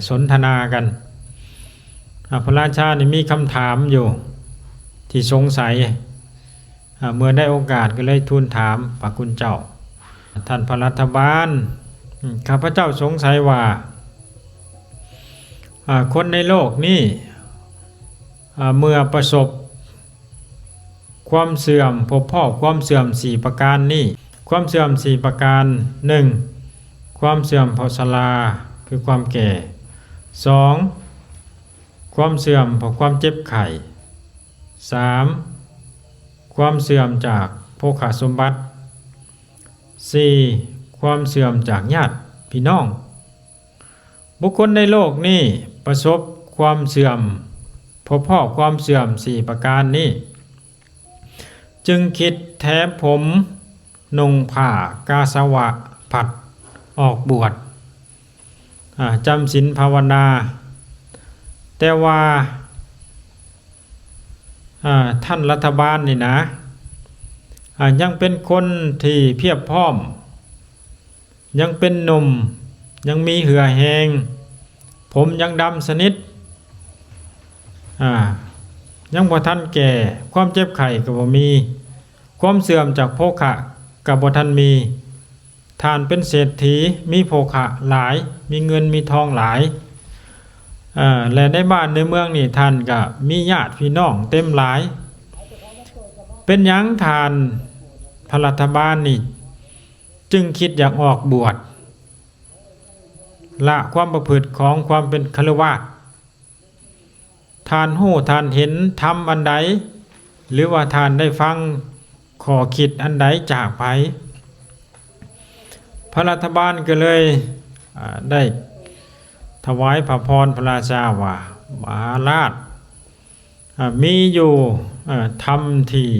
ສົນທະນາກັນ. ອາ ພະລາຊານີ້ມີຄຳຖາມຢູ່ທີ່ສົງໄສ ອາ ເມື່ອໄດ້ໂອກາດກໍເລີຍທູນຖາມພະຄຸນເຈົ້າ, ທ່ານພະລັດຖະບານ, ຂ້າພະເຈົ້າສົງໄສວ່າ ອາ ຄົນໃນໂລກນີ້ ອາ ເມື່ອປະສົບ ຄວາມເສື່ອມ, ພົບພໍ້ຄວາມເສື່ອມສີ່ປະການນີ້. ຄວາມເສື່ອມສີ່ປະການ, ໜຶ່ງ ຄວາມເສື່ອມເພາະຊະລາ ຄືຄວາມແກ່, ສອງ ຄວາມເສື່ອມເພາະຄວາມເຈັບໄຂ້, ສາມ ຄວາມເສື່ອມຈາກໂພຄະສົມບັດ, ສີ່ ຄວາມເສື່ອມຈາກຍາດພີ່ນ້ອງ. ບຸກຄົນໃນໂລກນີ້ປະສົບຄວາມເສື່ອມ, ພົບພໍ້ຄວາມເສື່ອມສີ່ປະການນີ້, ຈຶ່ງຄິດແຖຜົມ, ນຸ່ງຜ້າກາສາວະພັດ, ອອກບວດ, ອາ, ຈຳສິນພາວະນາ. ແຕ່ວ່າ, ອາ, ທ່ານລັດຖະບານນີ້ນະ, ອາ, ຍັງເປັນຄົນທີ່ພຽບພ້ອມ, ຍັງເປັນໜຸ່ມ, ຍັງມີເຫື່ອແຮງ, ຜົມຍັງດຳສະໜິດ, ອາ, ຍັງບໍ່ທັນແກ່, ຄວາມເຈັບໄຂ້ກໍບໍ່ມີ, ຄວາມເສື່ອມຈາກໂພຄະກໍບໍ່ທັນມີ. ທ່ານເປັນເສດຖີ, ມີໂພຄະຫຼາຍ, ມີເງິນມີທອງຫຼາຍ, ອາ, ແລະ ໃນບ້ານໃນເມືອງນີ້ທ່ານກໍມີຍາດພີ່ນ້ອງເຕັມຫຼາຍ. ເປັນຫຍັງທ່ານພະລັດຖະບານນີ້ ຈຶ່ງຄິດຢາກອອກບວດ, ລະຄວາມປະພຶດຂອງຄວາມເປັນຄະລືວາດ. ທ່ານຮູ້ທ່ານເຫັນທຳອັນໃດ ຫຼືວ່າທ່ານໄດ້ຟັງຂໍ້ຄິດອັນໃດຈາກໃຜ? ພະລັດຖະບານກໍເລີຍ, ອາ, ໄດ້ຖວາຍພະພອນພະລາຊາວ່າ, ມະຫາລາດ, ອາ, ມີຢູ່, ອາ, ທຳທີ່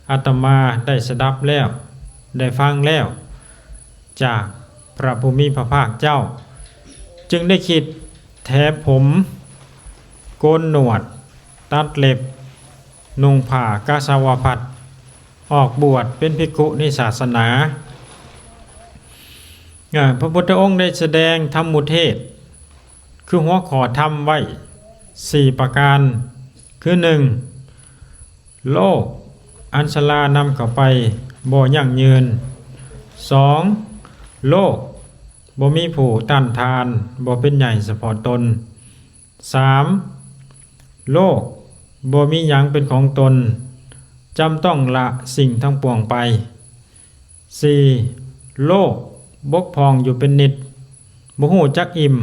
ອາດຕະມາໄດ້ສະດັບແລ້ວ, ໄດ້ຟັງແລ້ວ ຈາກພະຜູ້ມີພະພາກເຈົ້າ, ຈຶ່ງໄດ້ຄິດແຖຜົມ, ໂກນໜວດ, ຕັດເລັບ, ນຸ່ງຜ້າກາສາວະພັດ, ອອກບວດເປັນພິກຂຸໃນສາສະໜາ. ອາ, ພະພຸດທະອົງໄດ້ສະແດງທຳມຸເທດ, ຄືຫົວຂໍ້ທຳໄວ້ສີ່ປະການ, ຄື ໜຶ່ງ ໂລກອັນຊະລານຳເຂົ້າໄປບໍ່ຢັ້ງຍືນ, ສອງ ໂລກບໍ່ມີຜູ້ຕ້ານທານ, ບໍ່ເປັນໃຫຍ່ສະເພາະຕົນ, ສາມ ໂລກບໍ່ມີຫຍັງເປັນຂອງຕົນ, ຈຳຕ້ອງລະສິ່ງທັງປວງໄປ, ສີ່ ໂລກບົກຜ່ອງຢູ່ເປັນນິດ, ບໍ່ຮູ້ຈັກອີ່ມ